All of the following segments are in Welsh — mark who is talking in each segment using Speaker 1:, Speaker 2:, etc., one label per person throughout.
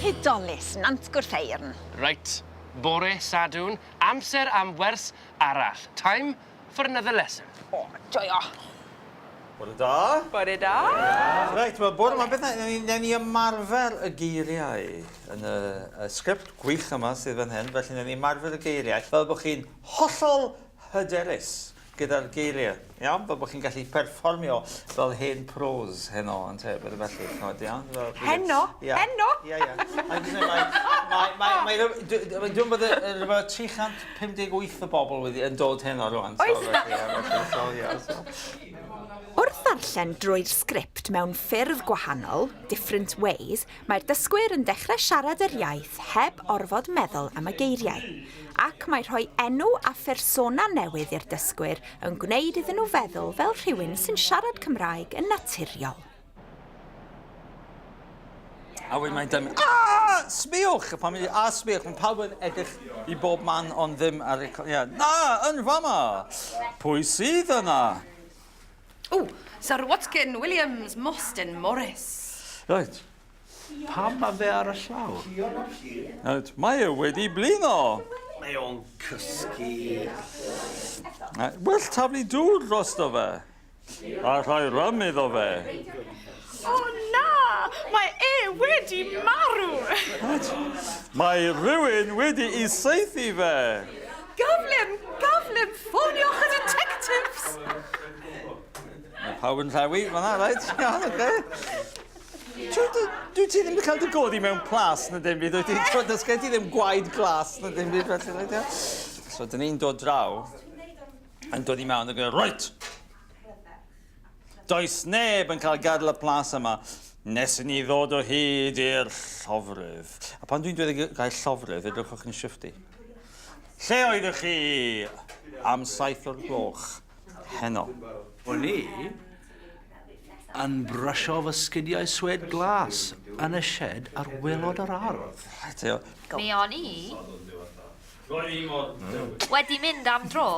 Speaker 1: Hudolus, Nant Gwrtheyrn.
Speaker 2: Reit, bore Sadwrn, amser am wers arall. Time for another lesson.
Speaker 1: O, joio.
Speaker 3: Bore da.
Speaker 4: Bore da.
Speaker 3: Reit, wel bore 'ma beth wnawn ni, wnawn ni ymarfer y geiriau yn y, y sgript gwych yma sydd fan hyn, felly wnawn ni ymarfer y geiriau fel bod chi'n hollol hyderus gyda'r geiriau, iawn? Fel bod chi'n gallu perfformio fel hen pros heno, ynte, beth felly, chimod, iawn? Fel,
Speaker 4: Heno?
Speaker 3: Ia.
Speaker 4: Heno?
Speaker 3: Ia, ia. Mae, mae, mae, mae, dwi'n bod rhywbeth 358 o bobl wedi yn dod heno rwan.
Speaker 4: Oes
Speaker 3: na? Felly, so, ia, so.
Speaker 1: Wrth ddarllen drwy'r sgript mewn ffyrdd gwahanol, different ways, mae'r dysgwyr yn dechrau siarad yr iaith heb orfod meddwl am y geiriau. Ac mae rhoi enw a phersona newydd i'r dysgwyr yn gwneud iddyn nhw feddwl fel rhywun sy'n siarad Cymraeg yn naturiol.
Speaker 3: A wedyn mae'n dweud, a, sbiwch! A pan mae'n a, sbiwch, mae pawb yn edrych i bob man ond ddim ar y... Ie, na, yn fama! Pwy sydd yna?
Speaker 5: O, Sir Watkin Williams Mostyn Morris.
Speaker 3: Reit.
Speaker 6: Pam mae fe ar y llawr?
Speaker 3: Reit, mae e wedi blino.
Speaker 6: Mae o'n cysgu.
Speaker 3: Well taflu dŵr drosto fe. A rhoi rym iddo fe.
Speaker 7: O na! Mae e wedi marw!
Speaker 3: What? Mae rhywun wedi'i saethu fe!
Speaker 5: Gyflym! Gyflym! Ffoniwch y ditectifs!
Speaker 3: Mae pawb yn rhewi fan'na, reit? Iawn, oce. Dwi ti ddim wedi cael dy godi mewn plas na dim byd, wyt ti? Does gen ti ddim gwaed glas na dim byd felly, reit? So, dyn ni'n dod draw yn dod i mewn ac yn reit! Does neb yn cael gadael y plas yma nes i ni ddod o hyd i'r llofrudd. A pan dwi'n dweud y gair llofrudd, edrychwch yn shifty. Lle oeddech chi am 7 o'r gloch heno?
Speaker 6: O'n i yn brysio fy sgidiau swed glas yn y shed ar waelod yr ardd.
Speaker 8: Mi o'n i Wedi mynd am dro,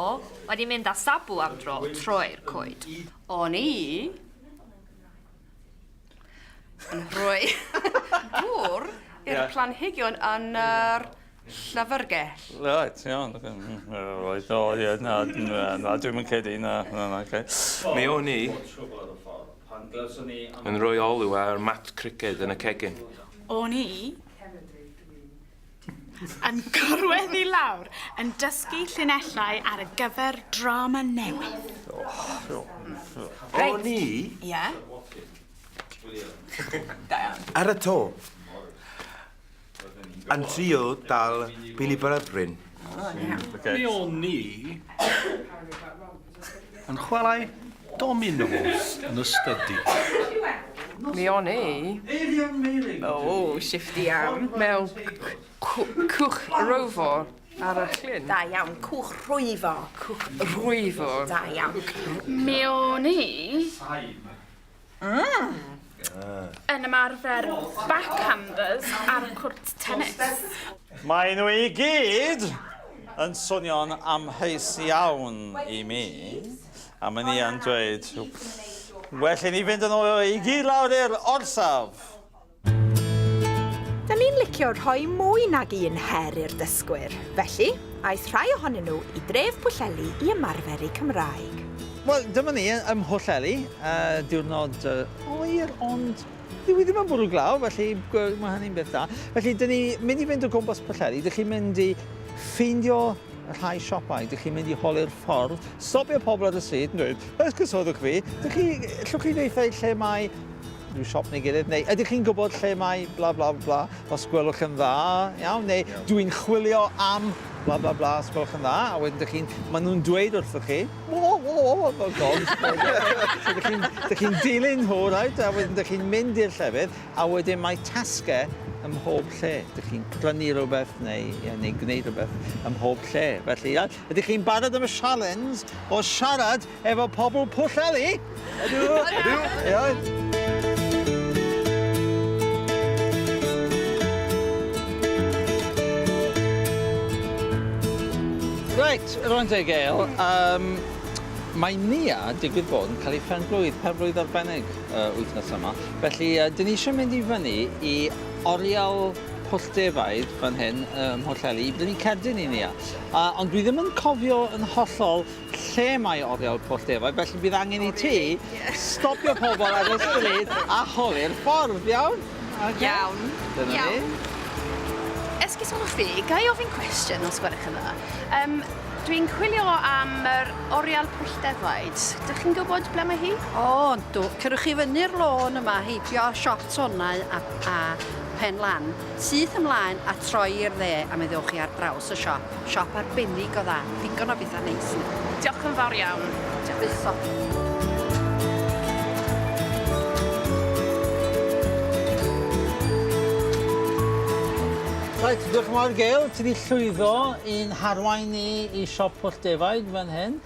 Speaker 8: wedi mynd â Sabu am dro trwy'r coed.
Speaker 5: O'n i yn rhoi dŵr i'r planhigion yn yr llyfrgell.
Speaker 3: Reit, iawn. Reit, o, ie, na, na, na, dwi'm yn credu, na, na, na, oce.
Speaker 9: Mi o'n i yn rhoi olw ar mat criced yn y cegin.
Speaker 7: O'n i Yn gorwedd i lawr yn dysgu llinellau ar y gyfer drama newydd.
Speaker 6: O'n i...
Speaker 4: Ie? Da iawn.
Speaker 10: Ar y to. Yn trio dal Billy Brydryn.
Speaker 6: Mi o'n i yn chwarae dominos yn y stydi.
Speaker 4: Mi o'n i. O, shifty iawn.
Speaker 11: Mewn cwch rofo ar y llyn.
Speaker 1: Da iawn, cwch rhwyfo.
Speaker 11: Cwch rhwyfo.
Speaker 1: Da iawn.
Speaker 7: Mi o'n i yn ymarfer backhanders ar y cwrt tennis.
Speaker 3: Maen nhw i gyd yn swnio'n amheus iawn i mi, a maen ni yn dweud, well i ni fynd yn ôl i gyd lawr i'r orsaf.
Speaker 1: Da ni'n licio rhoi mwy nag un her i'r dysgwyr, felly aeth rhai ohonyn nhw i dref Pwllheli i ymarfer eu Cymraeg.
Speaker 3: Wel, dyma ni ym Mhwllheli, uh, diwrnod uh, oer, ond dyw i ddim yn bwrw glaw, felly mae hynny'n beth da. Felly, dyn ni mynd i fynd o gwmpas Pwllheli, dych chi'n mynd i ffeindio rhai siopau, dych chi'n mynd i holi'r ffordd, stopio pobl ar y stryd yn dweud, esgusodwch fi, dych chi, llwch chi ddeutha i lle mae rhyw siop neu gilydd, neu ydych chi'n gwybod lle mae bla bla bla, os gwelwch yn dda, iawn, neu dwi'n chwilio am bla bla bla, os gwelwch yn dda, a wedyn dych chi'n, maen nhw'n dweud wrthoch chi, wo, wo, wo, wo, gogs, so dych chi'n dych chi'n dilyn nhw, right, a wedyn dych chi'n mynd i'r llefydd, a wedyn mae tasgau ym mhob lle. Dych chi'n prynu rhywbeth neu, ie, neu gwneud rhywbeth ym mhob lle. Felly, ia, ydych chi'n barod am y sialens o siarad Efo pobl Pwllheli? Ydw. Ydw. Iawn. Reit, rwan te Gail, um, mae Nia, digwydd bod, yn cael ei phen-blwydd, pen-blwydd arbennig uh, wythnos yma. Felly, uh, dyn ni eisiau mynd i fyny i oriel Pwll Defaid fan hyn ym Mhwllheli i brynu cerdyn i Nia. Uh, ond dwi ddim yn cofio yn hollol lle mae oriel Pwll Defaid, felly bydd angen i ti stopio pobl ar y stryd a holi'r ffordd, iawn? Okay.
Speaker 5: Iawn.
Speaker 3: Dyna
Speaker 5: Iawn.
Speaker 3: ni.
Speaker 5: Esgusodwch fi, ga i ofyn cwestiwn os gwelwch yn dda? Um, Dwi'n chwilio am yr oriel Pwll Defaid. Dych chi'n gwybod ble mae hi?
Speaker 12: O, yndw. Cerwch chi fyny'r lôn yma, heibio siop tonau a, a Pen Lan, syth ymlaen a troi i'r dde a mi ddewch chi ar draws y siop. Siop arbennig o dda. Digon o bethau neis yna.
Speaker 5: Diolch yn fawr iawn.
Speaker 12: Croeso.
Speaker 3: Reit, diolch yn fawr Gail, ti 'di llwyddo i'n harwain ni i siop Pwll Defaid fan hyn.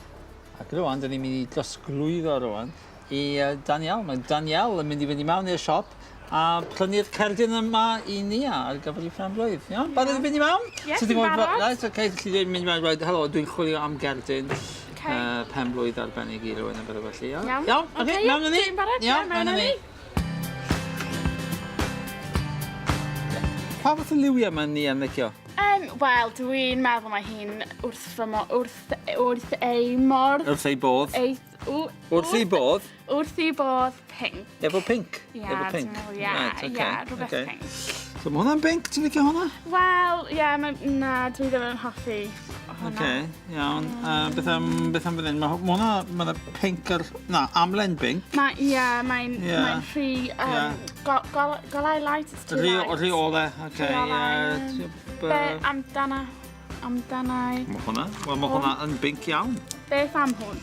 Speaker 3: Ac rwan, dyn ni'n mynd i drosglwyddo rwan i Danielle. Mae Danielle yn mynd i fynd i mewn i'r siop a prynu'r cerdyn yma i Nia ar gyfer ei phen-blwydd. Iawn? Barod i fynd i mewn?
Speaker 7: Ie,
Speaker 3: So
Speaker 7: dwi'n barod.
Speaker 3: Reit, oce, okay, ti'n mynd i mewn, reit, helo, dwi'n chwilio am gerdyn.
Speaker 7: Ocê.
Speaker 3: Pen-blwydd arbennig i rywun a bethau felly, iawn?
Speaker 7: Iawn.
Speaker 3: Iawn, oce,
Speaker 7: Ocê, ie,
Speaker 3: mewn â ni.
Speaker 7: dwi'n barod, ie,
Speaker 3: Iawn,
Speaker 7: mewn â ni.
Speaker 3: Pa fath o liwiau mae Nia'n licio?
Speaker 7: Um, Wel, dwi'n meddwl mae hi'n wrth fy mo... wrth, wrth ei mordd...
Speaker 3: Wrth ei bodd.
Speaker 7: Ei, w,
Speaker 3: Wrth ei bodd?
Speaker 7: Wrth ei bodd pinc.
Speaker 3: Efo pinc?
Speaker 7: Ie,
Speaker 3: Efo
Speaker 7: dwi'n
Speaker 3: pinc.
Speaker 7: meddwl, ie,
Speaker 3: Right,
Speaker 7: ie,
Speaker 3: ocê,
Speaker 7: rhywbeth
Speaker 3: ocê.
Speaker 7: pinc.
Speaker 3: So mae hwnna'n binc? Ti'n licio hwnna?
Speaker 7: Wel, ie, ma- na, dwi ddim yn hoffi hwnna.
Speaker 3: Oce, iawn. Uh, beth am, beth am fan hyn? Mae hwnna, mae yna pinc ar... Na, amlen binc.
Speaker 7: Mae, ie, mae'n
Speaker 3: Ie.
Speaker 7: mae'n rhy, um,
Speaker 3: Ie.
Speaker 7: go, go, golau light, it's too
Speaker 3: Rhy,
Speaker 7: light.
Speaker 3: rhy ole, oce.
Speaker 7: Rhy olau,
Speaker 3: ie.
Speaker 7: Be amdana, amdanau,
Speaker 3: Mae hwnna, wel mae hwnna yn binc iawn.
Speaker 7: beth am hwn?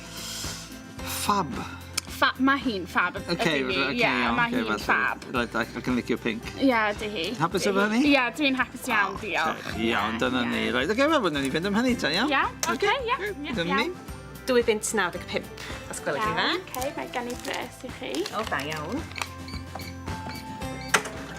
Speaker 3: Fab.
Speaker 7: Fa mae hi'n fab, ydy
Speaker 3: Oce,
Speaker 7: hi.
Speaker 3: oce,
Speaker 7: Ie,
Speaker 3: iawn,
Speaker 7: mae
Speaker 3: oce,
Speaker 7: hi'n
Speaker 3: felly.
Speaker 7: fab.
Speaker 3: Reit, ac ac yn licio pinc.
Speaker 7: Ie, ydy hi.
Speaker 3: Hapus
Speaker 7: Ydy
Speaker 3: efo
Speaker 7: hi.
Speaker 3: hynny?
Speaker 7: Ie, dwi'n hapus iawn, diolch.
Speaker 3: Iawn, dyna ni. Reit, oce, wel, wnawn ni fynd am hynny ta, iawn?
Speaker 7: Iawn, oce, ie, ie,
Speaker 3: Dyna ni.
Speaker 7: iawn.
Speaker 13: 2.95, os gwelwch chi dda.
Speaker 7: Iawn, oce, mae gen i bres i chi.
Speaker 13: O, da iawn.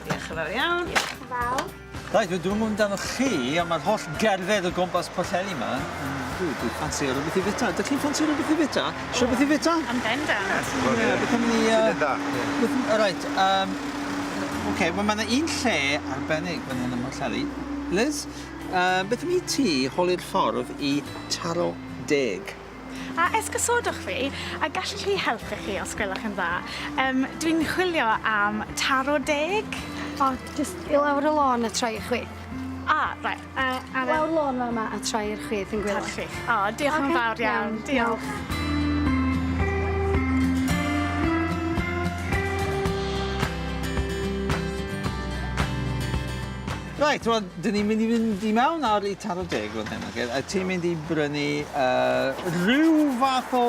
Speaker 13: Diolch yn fawr iawn.
Speaker 7: Diolch yn fawr.
Speaker 3: Reit, wel, dwi'm yn gwybod amdano chi, ond mae'r holl gerdded o gwmpas Pwllheli 'ma, yn- dwi, dwi ffansi rhywbeth i fita. Dych chi'n ffansi rhywbeth i fita? Isio rhywbeth i fita?
Speaker 7: Yn bendant.
Speaker 3: Ie, beth am ni...
Speaker 10: Syniad dda.
Speaker 3: Beth am... Reit, yym, oce, wel mae 'na un lle arbennig fan hyn ym Mhwllheli. Liz, yy, beth am i ti holi'r ffordd i Taro Deg?
Speaker 7: A esgusodwch fi, a gallech chi helpu chi os gwelwch yn dda. Um, dwi'n chwilio am taro deg.
Speaker 14: O, jyst i lawr y lôn a troi i'r chwith.
Speaker 7: A, reit. Ar y...
Speaker 14: Lawr lôn fan yma a troi i'r chwith yn gwaelod.
Speaker 7: Chwith. O, diolch yn fawr iawn. Diolch.
Speaker 3: Reit, wel, dyn ni'n mynd i fynd i mewn ar i Taro Deg fan hyn, ocê? A ti'n mynd i brynu uh, rhyw fath o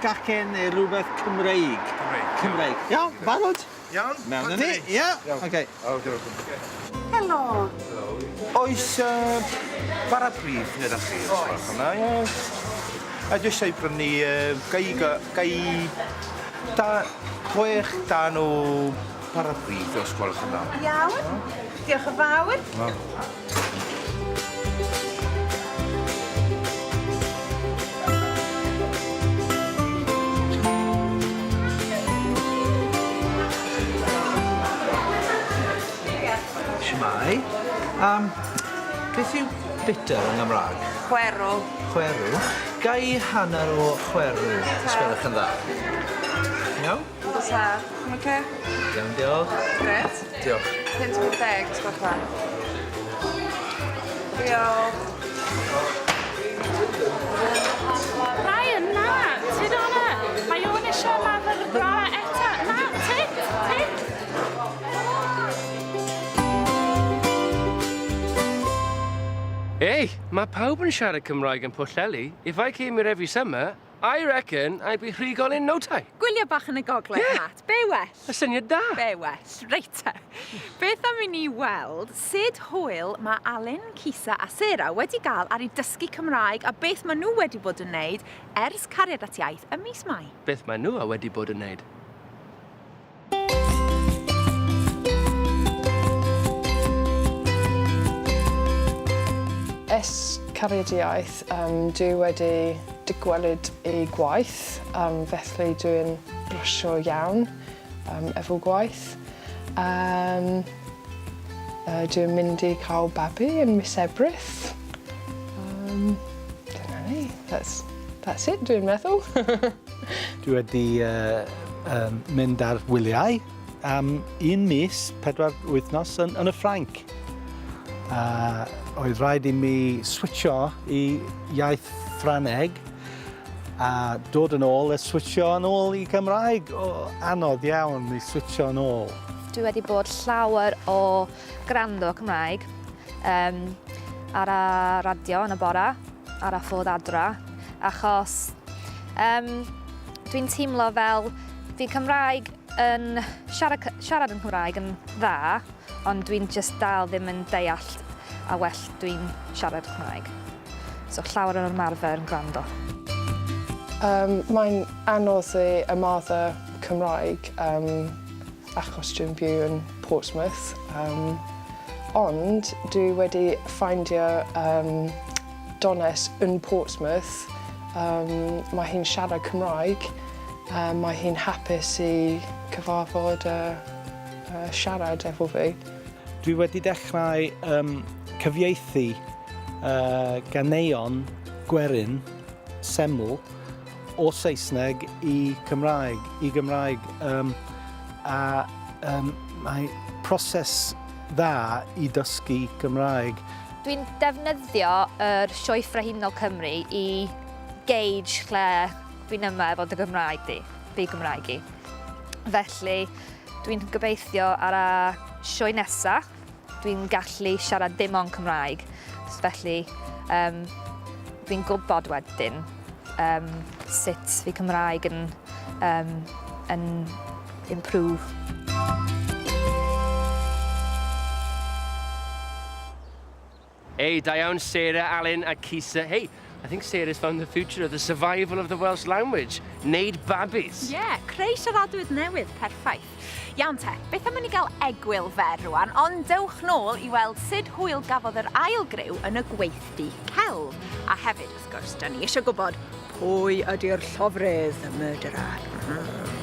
Speaker 3: gacen neu rhywbeth Cymreig.
Speaker 10: Cymreig.
Speaker 3: Cymreig. Iawn, barod?
Speaker 10: Iawn.
Speaker 3: Mewn â ni, ie. Oce.
Speaker 12: Helo.
Speaker 10: Oes uh, bara brith gyda chi? Oes. Yna, ie. A dwi eisiau prynu uh, gai, gai da, chwech dan o bara brith os gwelwch yn dda.
Speaker 1: Iawn. Diolch yn fawr.
Speaker 6: Shwmae. Um, beth yw bitter yng Nghymraeg?
Speaker 5: Chwerw.
Speaker 6: Chwerw. Ga i hanner o chwerw, os gwelwch yn dda. Iawn?
Speaker 11: Ta, oce?
Speaker 6: Iawn, diolch.
Speaker 11: Gret.
Speaker 6: Diolch.
Speaker 11: 5.50, os gwelwch dda. Diolch.
Speaker 7: Brian, na, tyd o'na. Mae o'n eisiau ymarfer y drama eto. Na, tyd, tyd.
Speaker 2: Ei, mae pawb yn siarad Cymraeg yn Pwllheli. If I came here every summer, I reckon I'd be rhugl in no time.
Speaker 1: Gwylio bach yn y gogledd, yeah. Matt. Be well?
Speaker 2: Y syniad da.
Speaker 1: Be well. Reit te. Beth am i ni weld sut hwyl mae Alun, Cisa a Sarah wedi gael ar eu dysgu Cymraeg a beth maen nhw wedi bod yn wneud ers Cariad at Iaith ym mis Mai.
Speaker 2: Beth maen nhw a wedi bod yn wneud?
Speaker 11: Ers Cariad Iaith, um, dwi wedi dychwelyd i gwaith, um, felly dwi'n brysio iawn um, efo gwaith. Um, Dwi'n mynd i cael babi yn mis Ebrill. Um, dyna ni. That's, that's it, dwi'n meddwl.
Speaker 15: Dwi wedi uh, um, mynd ar wyliau am un mis, pedwar wythnos yn, yn y Ffrainc. A oedd rhaid i mi switcho i iaith Ffrangeg a dod yn ôl a switcho yn ôl i Gymraeg. O, anodd iawn i switcho yn ôl.
Speaker 8: Dwi wedi bod llawer o gwrando Cymraeg um, ar y radio yn y bora, ar y ffordd adra, achos um, dwi'n teimlo fel fi Cymraeg yn siarad, siarad yn Cymraeg yn dda, ond dwi'n just dal ddim yn deall a well dwi'n siarad Cymraeg. So llawer o'n ymarfer yn gwrando.
Speaker 11: Mae'n anodd i ymarfer Cymraeg um, achos dwi'n byw yn Portsmouth. Ond dwi wedi ffeindio um, dynes yn Portsmouth. Mae hi'n siarad Cymraeg. Mae hi'n hapus i cyfarfod a siarad efo fi.
Speaker 15: Dwi wedi dechrau um, cyfieithu ganeuon gwerin seml o Saesneg i Cymraeg, i Gymraeg. Um, a um, mae proses dda i dysgu Cymraeg.
Speaker 8: Dwi'n defnyddio yr Sioe Frenhinol Cymru i gauge lle dwi'n yma efo dy Gymraeg di, fi Gymraeg i. Felly, dwi'n gobeithio ar y sioe nesaf, dwi'n gallu siarad dim ond Cymraeg. Felly, um, dwi'n gwybod wedyn um, sut fi Cymraeg yn, um, yn improve.
Speaker 2: Hey, da iawn Sarah, Alun a Kisa. Hey, I think Sarah's found the future of the survival of the Welsh language. Neud babis.
Speaker 1: Ie, yeah, creu siaradwydd newydd, perffaith. Iawn te, beth am i ni gael egwyl fer rwan, ond dewch nôl i weld sut hwyl gafodd yr ail griw yn y gweithdy celf. A hefyd, wrth gwrs, da ni eisiau gwybod pwy ydy'r llofrudd, y murderer.